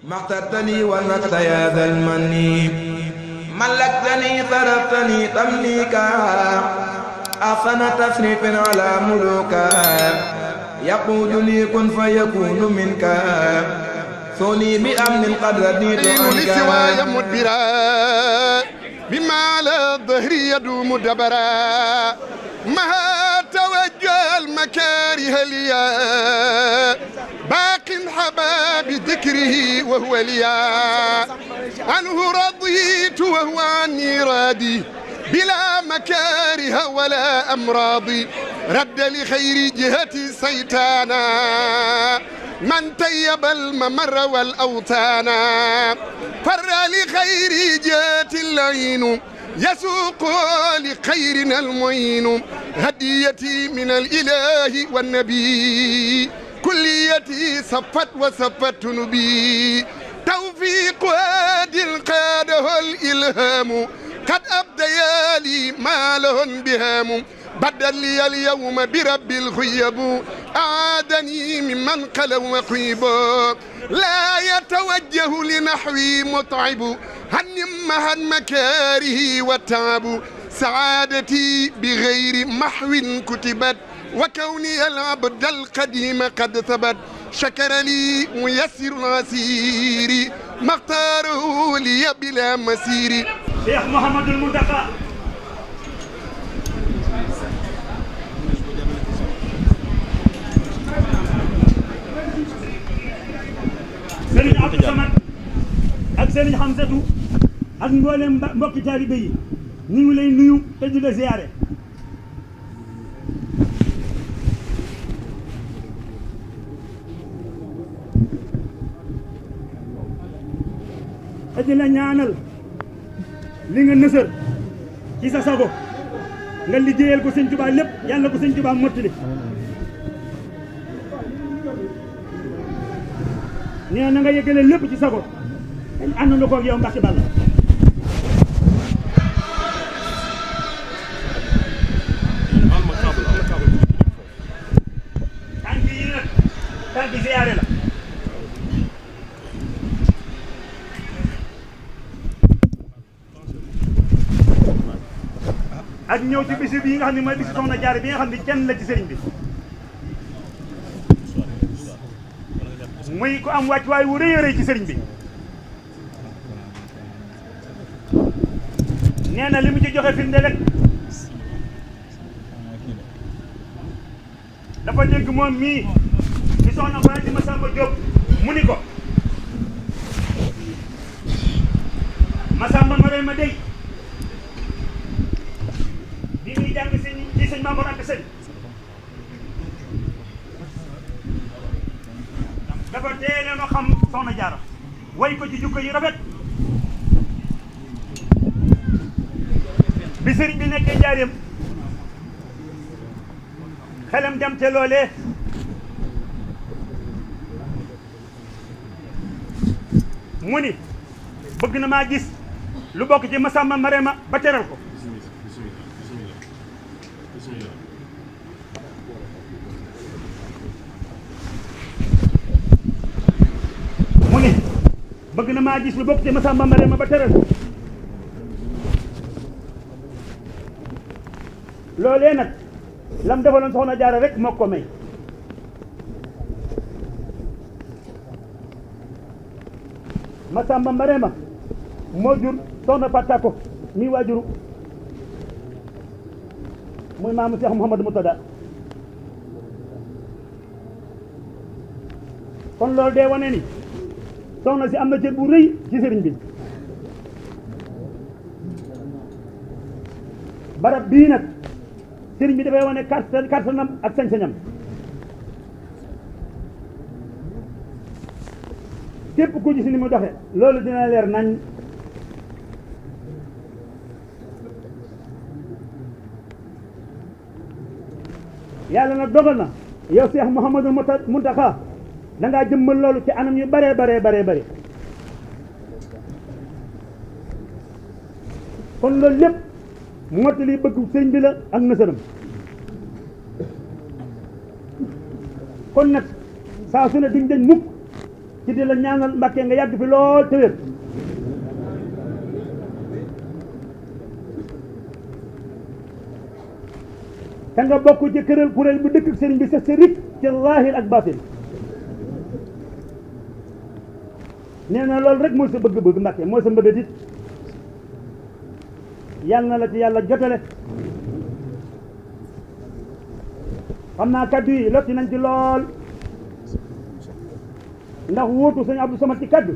ما اخترتني والمقت يا ذا المني ملكتني ضربتني تمليكا أحسن تصريف على ملوكا يقول لي كن فيكون منك ثوني بأمن قد رديت عنك لسواي مدبرا بما على الظهر يدوم دبرا ما توجه المكاره ليا باق حباب ذكره وهو ليا عنه رضيت وهو عني رادي بلا مكاره ولا أمراض رد لخير جهتي سيتانا من طيب الممر والأوتانا فر لخير جهتي اللعين يسوق لخيرنا المعين هديتي من الإله والنبي كليتي صفت وصفت نبي توفيق هاد قاده الإلهام قد أبديا لي ما لهن بهام بدل لي اليوم برب الخيب أعادني ممن قلوا وخيب لا يتوجه لنحوي متعب هنمها المكاره والتعب سعادتي بغير محو كتبت وكوني العبد القديم قد ثبت شكر لي ميسر العسير ما اختاره لي بلا مسير شيخ محمد المنتقى Sëriñ Abdou Samad ak Sëriñ Hamsatu ak mboolem mbokki taalibe yi ñu ngi lay nuyu te di la ziyaare te di la ñaanal li nga nësër ci sa sago nga liggéeyal ko Sëñ Tuubaa lépp yàlla ko Sëñ Tuubaa mottali nee na nga yëgale lépp ci sago dañ ànd na ko ak yow Mbàkke Balla tànk yi nag tànk ziyaare la ak ñëw ci bisi bii nga xam ne mooy bisi Soxna Jaara bi nga xam ne kenn la ci sëriñ bi muy ko am wàccuwaay wu rëy a rëy ci sëriñ bi nee na li mu ci joxe firnde rek dafa dégg moom mii di soxna Fatima Samba Diop mu ni ko Masamba Marema dey bi muy jàng ci sëñ Mamour Anta Sali dafa teelee no xam Soxna Jaara way ko ci jukko yi rafet bi sëriñ bi nekkee njaareem xelam dem te loolee mu ni bëgg na maa gis lu bokk ci Masamba Marema ba teral ko mu ni bëgg na maa gis lu bokk ci Masamba Marema ba teral ko loolee nag lam defaloon Soxna Jaara rek moo ko may Masamba Marema moo jur Soxna Fatako mi waajuru muy maamu Cheikh Mouhamadou Moutada kon loolu dee wane ni soxna si am na cër bu rëy ci sëriñ bi barab bii nag sëriñ bi dafay wane kàttanam ak sañ-sañam képp ku gis ni mu doxe loolu dina leer nañ yàlla nag dogal na yow Cheikh Mouhamadou Mountakha da ngaa jëmmal loolu ci anam yu bare kon loolu lépp mottali bëgg sëñ bi la ak nësëram kon nag saa su ne duñ dañ mukk ci di la ñaanal Mbàkke nga yàgg fi lool te wér te nga bokk ci kuréel bu dëkk sëriñ bi sa rik ci zaahir ak baatin nee na loolu rek mooy sa bëgg-bëgg Mbàkke mooy sa mbëbët it yàlla na la ci yàlla jotale xam naa kaddu yi lotti nañ ci lool ndax wóotu sëñ Abdou Samad ci kaddu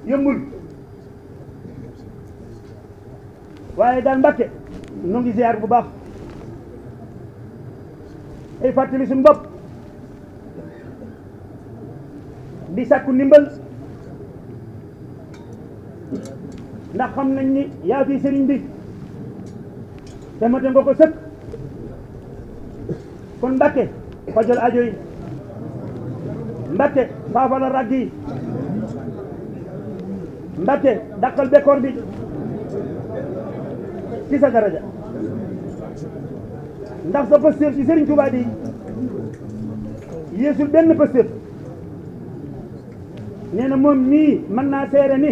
yëmbul waaye daal Mbàkke nu ngi ziar bu baax ay fàttali suñu bopp di sàkku ndimbal ndax xam nañ ni yaa fi sëriñ bi te mate nga ko sëkk kon Mbàkke fajal ajo yi Mbàkke saafara ràgg yi Mbàkke dàqal bekkoor bi ci sa daraja ndax sa pëstéef ci sëriñ Tuubaa di yéesul benn pëstéef nee na moom mii mën naa seere ni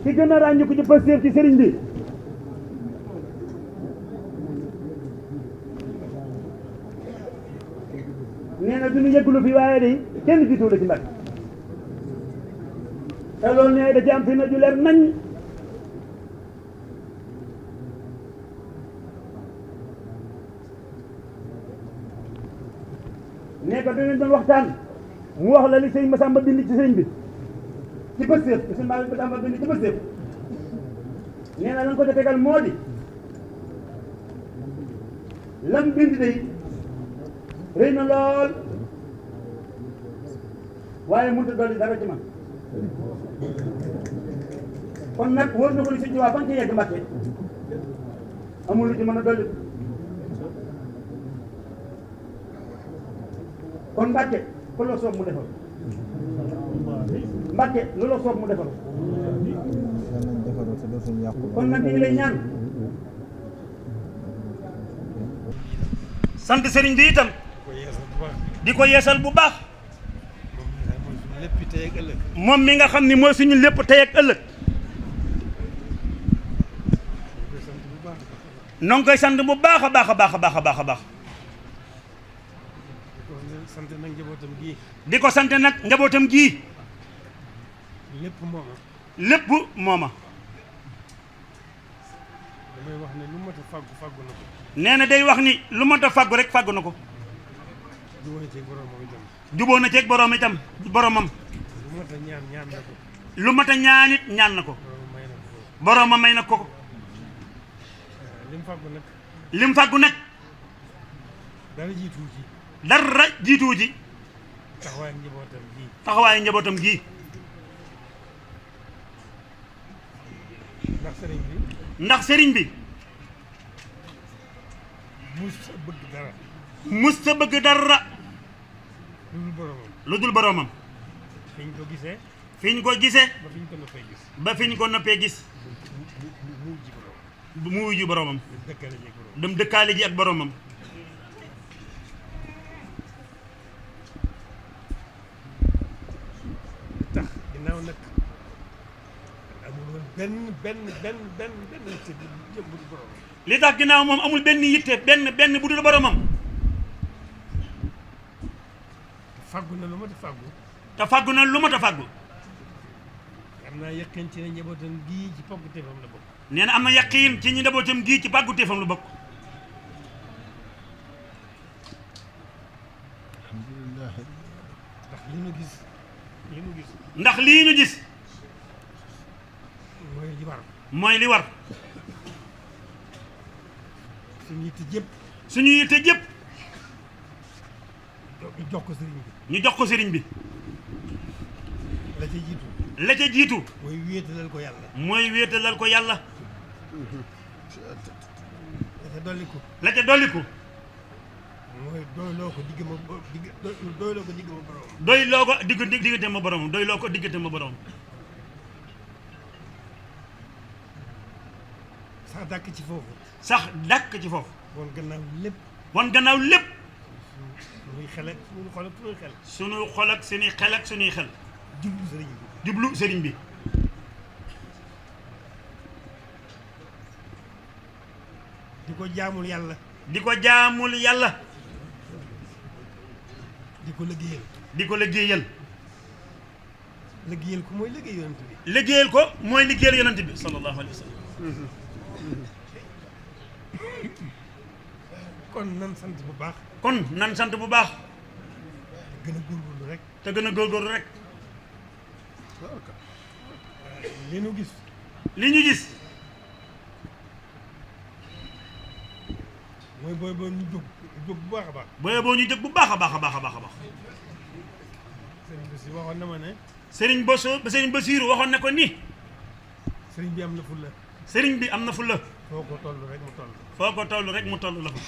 ci gën a ràññiku ci pëstéef ci sëriñ bi nee na duñu yëggulu fi waaye day kenn jiitu la ci Mbàkke te loolu nee da ci am fi na ju leer nañ nee ko danañ doon waxtaan mu wax la li sëñ Masamba bind ci sëñ bi ci pëstéef sëñ Masamba bind ci pëstéef nee na lan ko ca tegal moo di lam bind day rëy na lool waaye mënut a dolli dara ci man kon nag wóor na ko ni sëñ Tuubaa fan ci yegg Mbàkke amul lu ci mën a dolli kon Mbàkke ku la soob mu defal Mbàkke lu la soob mu defal kon nag ñu ngi lay ñaan sant sëriñ bi itam di ko yeesal bu baax moom mi nga xam ni mooy suñu lépp tey ak ëllëg noo ngi koy sant bu baax a baax a baax a baax a baax a baax di ko sant nag njabootam gii lépp mooma damay wax ne lu mat a fàggu fàggu na ko nee na day wax ni lu mat a fàggu rek fàggu na ko jubóo na ceeg boroom itam boromam lu mat a ñaan ñaan na ko lu mat a ñaanit ñaan na ko borooma may na ko lim fàggu nag dara jiituwu ci dara jiituwu ci taxawaayu njabootam gii ndax sëriñ bi mus sa bëgg dara lu dul boroomam fi ñu ko gisee ba fi ñu ko noppee gis mu wuyu boroomam dem dëkkaale ji ak boroomam tax ginnaaw nag amul benn li tax ginnaaw moom amul benn yitte benn bu dul boroomam fàggu na lu mat a fàggu te fàggu na lu mat a fàggu am naa yaqin ci ne njabootam gii ci pàggu teefam la bokk nee na am na yaqin ci ñi njabootam gii ci pàggu teefam la bokk alhamdulilah ndax li nu gis ndax lii nu gis mooy li war suñu yitte jëpp ñu jox ko sëriñ bi ñu jox ko sëriñ bi la ca jiitu mooy wéetalal ko yàlla la ca dolliku mooy doyloo ko diggante ma boromam doyloo ko diggante ma boromam sax dàkk ci foofu sax dàkk ci foofu wan gannaaw lépp wan gannaaw lépp suñuy xel ak suñuy xol ak suñuy xel. suñu xol ak suñuy xel ak suñuy xel. jublu sëriñ bi. jublu sëriñ bi. di ko jaamul yàlla. di ko jaamul yàlla. di ko liggéeyal. di ko liggéeyal. liggéeyal ko mooy liggéey yonent bi. liggéeyal ko mooy liggéeyal yonent bi sallallahu alayhi wa sallam. kon nan sant bu baax. kon nan sant bu baax. gën a góorgóorlu rek. te gën a góorgóorlu rek. li ñu gis. li ñu gis. mooy booy boo ñu jóg bu baax a baax. booy boo ñu jóg bu baax a baax a baax a baax a baax. sëriñ bi si waxoon na ma ne. sëriñ Basiiru waxoon na ko ni. sëriñ bi am na fulla. sëriñ bi am na fulla. foo ko toll rek mu toll. foo ko toll rek mu toll la fa.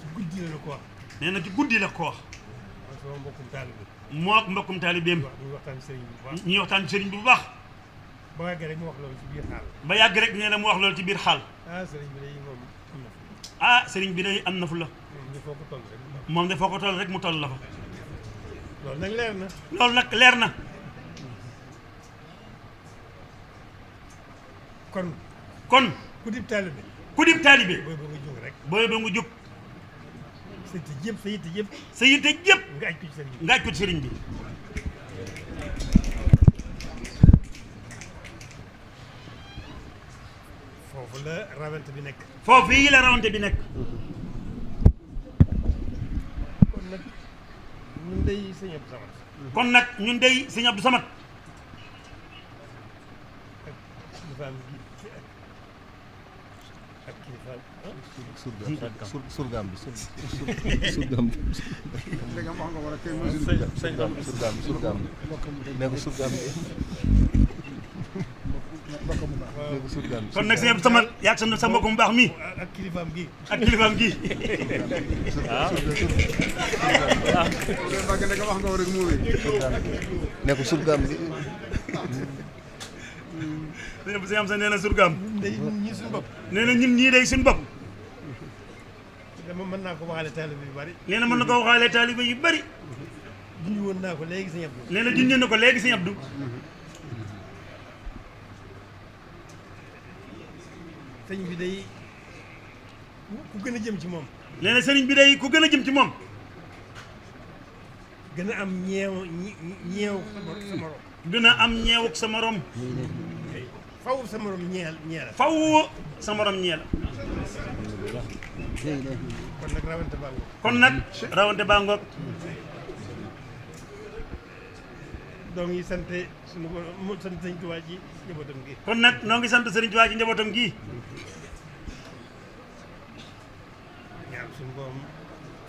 ci guddi la ko wax. nee na ci guddi la ko wax. mooy sama mbokkum taalibe. moo ak mbokkum taalibeem. ñuy waxtaan sëriñ bi bu baax. ñuy waxtaan sëriñ bi bu baax. ba yàgg rek mu wax loolu ci biir xaal. ba yàgg rek nee na mu wax loolu ci biir xaal. sëriñ bi day moom am na. sëriñ bi day am na fulla. moom de foo ko toll rek. moom de foo ko toll rek mu toll la fa. loolu nag leer na. loolu nag leer na. kon. ku dib taalibe. ku dib taalibe. booy ba nga jóg rek. booy ba nga jóg. sa yitte jëpp sa yitte jëpp. sa yitte jëpp. nga aj ko ci sëriñ bi. nga aj ko ci sëriñ bi. foofu la rawante bi nekk. foofu yi la rawante bi nekk. kon nag ñun day sëñ Abdou Samad. kon nag ñun day sëñ Abdou Samad. ak kilifaam surgaam bi. nee ko surgaam bi. kon nag sëñ Abdou Samad yaag sa mbokk mu baax mi. ak kilifaam gi. ak kilifaam gi. nee ko surgaam bi. sëñ am sa nee na surgaam. ñun ñii suñu bopp. nee na ñun ñii day suñu bopp. dama mën naa ko waxaale taalibe yu bari. nee na mën na ko waxaale taalibe yu bari. junj woon naa ko léegi sëñ Abdou. nee na junj na ko léegi sëñ Abdou. sëñ bi day ku gën a jëm ci moom. nee na sëriñ bi day ku gën a jëm ci moom. gën a am ñeew sa morom. gën a am ñeewuk sa morom. faw sa morom ñeel la. faw sa morom ñeel. kon nag rawante baa ngoog. kon nag rawante baa ngoog. donc yi sant suñu mu sant sëñ Tuubaa ji njabootam gi. kon nag noo ngi sant sëriñ Tuubaa ji njabootam gi. ñaan suñu borom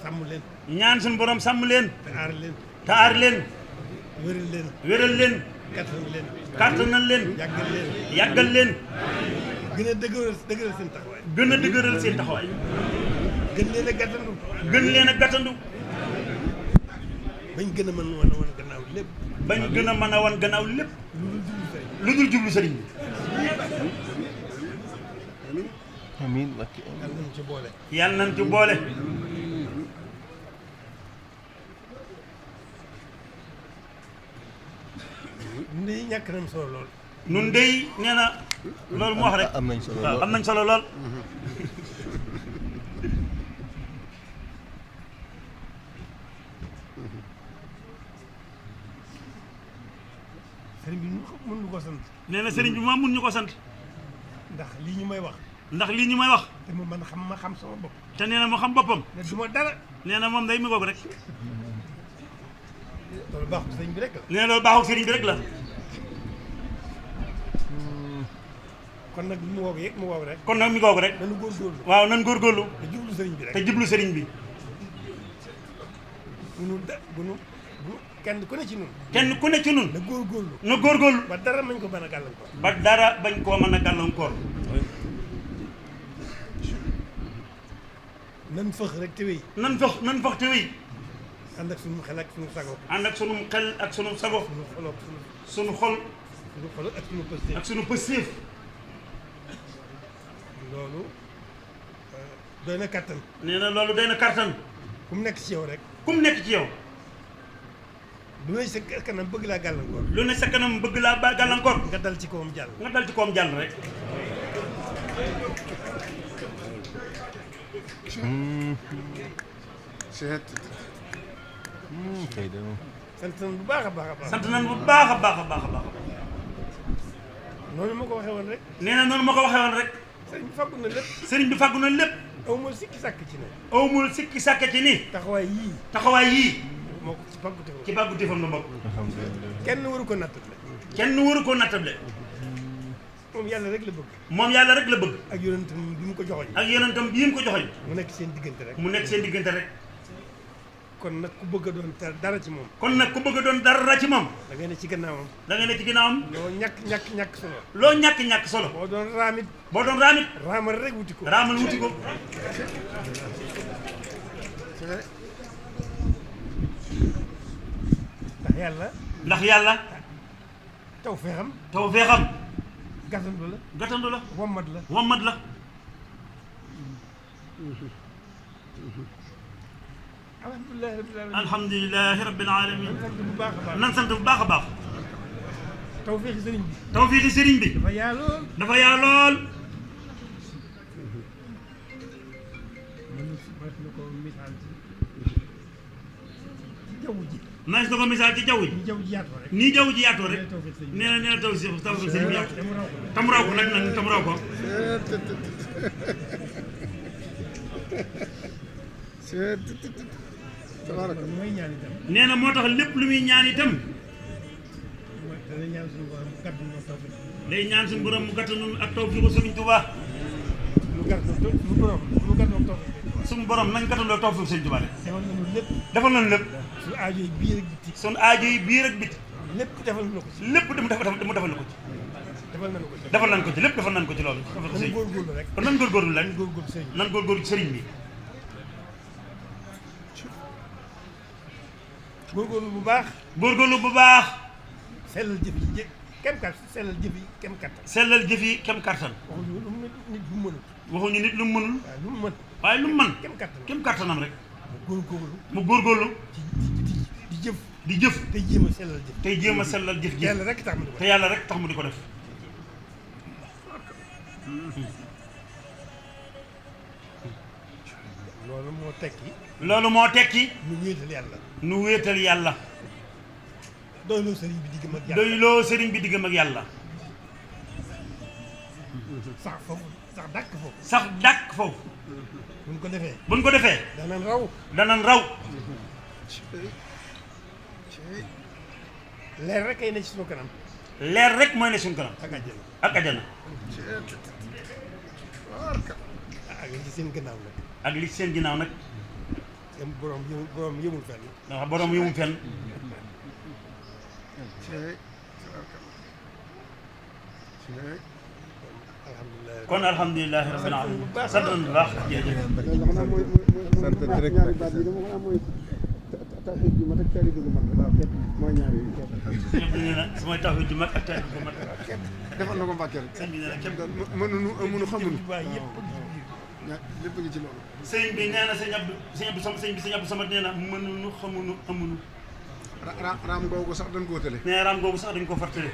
sàmm leen. ñaan suñu borom sàmm leen. te aar leen. te aar leen. wéral leen. wéral leen. kattan leen. kàttanal leen. yàggal leen. yàggal leen. gën a dëgëral seen taxawaay. gën a dëgëral seen taxawaay. gën leen a gàttandu. gën leen a gàttandu. bañ gën a mën wan gannaaw lépp. bañ gën a mën a wan gannaaw lépp. lu dul jublu sëriñ bi. amiin. yàlla nañ ci boole. yàlla nañ ci boole. ndey ñàkk nañ solo lool. nun dey nee na loolu mu wax rek. am nañ solo waaw lool am nañ solo lool. sëriñ bi mën ñu ko sant. nee na sëriñ bi moom mun ñu ko sant. ndax lii ñu may wax. ndax lii ñu may wax. te mu man ma xam sama bopp. te nee na moo xam boppam. ne du ma dara. nee na moom day mi ngoog rek. loolu baaxul sëriñ bi rek la. nee na loolu baaxul sëriñ bi rek la. kon nag mu woog yeeg mu woog rek. kon nag mi ngoog rek. nañu góorgóorlu. waaw nan góorgóorlu. te jublu sëriñ bi rek. te jublu sëriñ bi. bu nu kenn ku ne ci nun kenn ku ne ci nun na góorgóorlu. na góorgóorlu. ba dara mañ ko mën a gàllankoor. ba dara bañ koo mën a gàllankoor. nan fëx rek te wéy. nan fax te wéy. ànd ak sunu xel ak sunu sago. ànd ak sunu xel ak sunu sago. sunu xol ak sunu xol. sunu xol ak sunu pëstéef. ak sunu pëstéef. loolu doy na kattan. nee na loolu doy na kartan. ku mu nekk ci yow rek. ku mu nekk ci yow. lu ne sa kanam bëgg laa gàllankoor. lu ne sa kanam bëgg laa gàllankoor. nga dal ci kawam jàll. nga dal ci kawam jàll rek. sant nañu bu baax a baax a baax. sant nañu bu baax a baax a baax a baax. noonu ma ko waxee woon rek. nee na noonu ma ko waxee woon rek. sëriñ bi fàggu na lépp. sëriñ bi fàggu na lépp. awmul sikki sàkk ci ne. awmul sikki sàkk ci ni. taxawaay yii. taxawaay yii. moo ko ci fàggu teewul. ci fàggu teefam la bokk. kenn waru ko nattable. kenn waru ko nattable. moom yàlla rek la bëgg. moom yàlla rek la bëgg. ak yonentam bi mu ko joxoñ. ak yonentam bi mu ko joxoñ. mu nekk seen diggante rek. mu nekk seen diggante rek. kon nag ku bëgg a doon dara ci moom. kon nag ku bëgg a doon dara ci moom. da ngay ne ci gannaawam. da ngay ne ci ginnaawam. loo ñàkk solo. loo ñàkk solo. boo doon raamit. raamal rek wuti ko. raamal wuti ko. ndax yàlla. taw feexam. gàttandu la. wommat la. alhamdulilah rabbil alamin. nan sant bu baax a baax. tawfeexi sëriñ bi. tawfeexi sëriñ bi. dafa yaa lool. naaj na ko misaal ci jaww ji. nii jaww ji yaatoo rek. nee na tawfeexi sëriñ bi yaatu. tam raw ko nag tam raw ko. nee na moo tax lépp lu muy ñaan itam. day ñaan suñu borom mu gàtt nun ak tawfiixu Sëriñ Tuubaa. suñu borom nañ gàttandoo tawfiixu Sëriñ Tuubaa rek. defal nañu lépp. suñu aajo yi biir ak biti. suñu aajo yi biir ak biti. lépp defal na ko ci. lépp mu defal na ko ci. defal nañ ko ci lépp defal nañ ko ci loolu. nan góorgóorlu rek. kon nan góorgóorlu rek. nan góorgóorlu ci sëriñ bi. góorgóorlu bu baax. góorgóorlu bu baax. sellal jëf yi kem kattan. sellal jëf yi kem kattan. sellal jëf yi kem kattan. waxuñu nit lu mu mënul. waxuñu nit lu mu mënul. waaye lu mu mën. waaye lu mu mën. kem kattanam rek. mu góorgóorlu. di jëf. di jëf. tey jéem a sellal jëf. tey jéem a sellal jëf ji. yàlla rek tax mu di ko def. te yàlla rek tax mu di ko def. loolu moo tekki. loolu moo tekki. nu wéetal yàlla. nu wéetal yàlla. doyloo sëriñ bi diggam ak yàlla. doyloo sëriñ bi diggam ak yàlla. sax foofu sax dàkk foofu. sax dàkk foofu. buñ ko defee. buñ ko defee. danañ raw. danañ raw. leer rek ay ne ci suñu kanam. leer rek mooy ne suñu kanam. ak àjjana. ak àjjana. ak li ci seen ginnaaw nag. ak li ci seen ginnaaw nag. borom yëmul fenn. ndax borom yëmul fenn. kon alhamdulilah rabbil alamin. sant nañu bu baax. jërëjëf. sant rek. tawhiid ju mat ak taalibe gu mat mooy ñaar yi. ñëpp nee na mooy tawhiid ju mat ak taalibe gu mat. defal na ko Mbàkke rek. sëñ bi nee na képp mënuñu amuñu xamuñu. lépp ngi ci loolu. sëñ bi nee na sëñ Abdou Samad nee na mënuñu xamuñu amuñu. raam googu sax dañ koo tële. nee raam googu sax dañ ko fartale.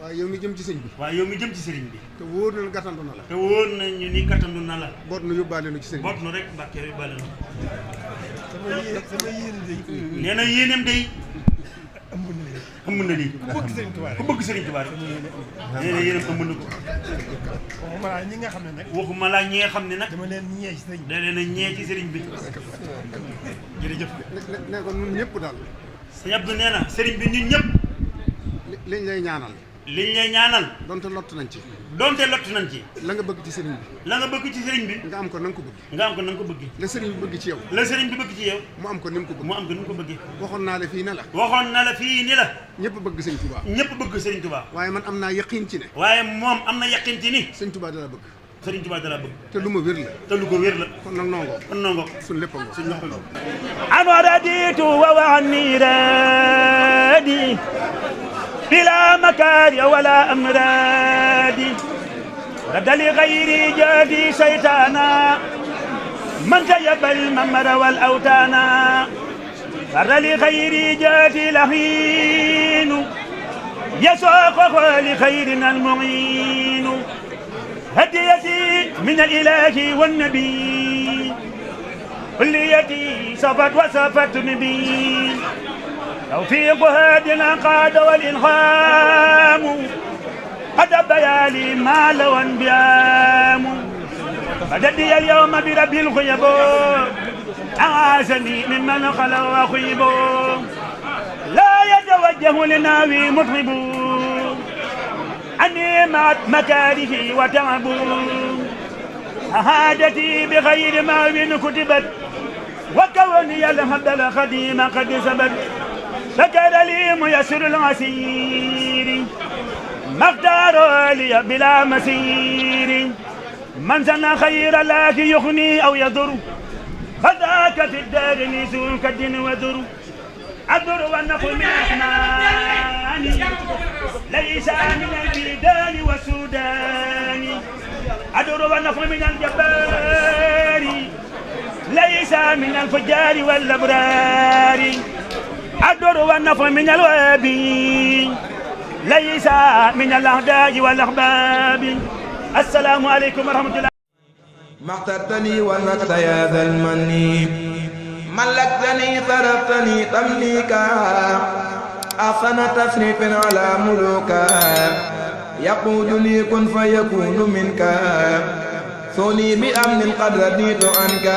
waaye yow mi jëm ci sëñ bi. waaye yow mi jëm ci sëriñ bi. te wóor na gàttandu na la. te wóor nañu ni gàttandu na la. boot nu yóbbaale nu ci sëñ bi. boot nu rek Mbàkke yóbbaale nu. sama yéene day. nee na yéeneem day. ëmb na lii. ku bëgg sëriñ Tuubaa rek. ku bëgg sëriñ Tuubaa rek. nee na yéeneem ëmb na ko. waxuma laa ñi nga xam ne nag. waxuma laa ñi nga xam ne nag. dama leen ñee ci sëriñ bi. da leen a ñee ci sëriñ bi. jërëjëf. ne ko ñun ñëpp daal. sëñ Abdou nee na sëriñ bi ñun ñëpp. liñ lay ñaanal. liñ lay ñaanal. donte lott nañ ci. donte lott nañ ci. la nga bëgg ci sëriñ bi. la nga bëgg ci sëriñ bi. nga am ko na nga ko bëgg. nga am ko na nga ko bëgg. la sëriñ bi bëgg ci yow. la sëriñ bi bëgg ci yow. mu am ko ni mu ko bëgg. mu am ko ni mu ko bëggee. waxoon naa la fii ne la. waxoon na la fii ni la. ñëpp bëgg sëñ Tuubaa. ñëpp bëgg sëriñ Tuubaa. waaye man am naa yaqiin ci ne. waaye moom am na yaqin ci ni. sëñ Tuubaa dala bëgg. sëriñ Tuubaa dala bëgg. te lu ma wér la. te lu ko wér la. kon nag nongo. kon nongo. suñ lépp nga. suñ lépp nga. أنا رديت ووعني رادي بلا مكاري ولا أمرادي رد لغيري جادي شيطانا من جيب الممر والأوتان فر لخير جاتي لحين يسوق لخيرنا المعين هديتي من الإله والنبي كليتي صفت وصفت نبي توفيق هادنا قاد والإلهام قد بيالي ما لو انبيام فددي اليوم برب الغيب أعاذني ممن خلق وخيب لا يتوجه لناوي مطرب أني مع مكاره وتعب أهادتي بغير ماو كتبت وكوني الهبد الخديم قد سبت شكر لي ميسر العسير ما اختار لي بلا مسير من سن خير الله يغني أو يضر فذاك في الدار نسوء كد وذر الضر والنفع من الرحمن ليس من البلدان والسودان الضر والنفع من الجبار ليس من الفجار والأبرار الضر والنفع من الوابي ليس من الأعداء والأحباب. السلام عليكم ورحمة الله. ما اخترتني ونكت يا ذا المني ملكتني صرفتني تمليكا أحسن تصريف على ملوكا يقول لي كن فيكون منك ثني بأمن قد رديت عنك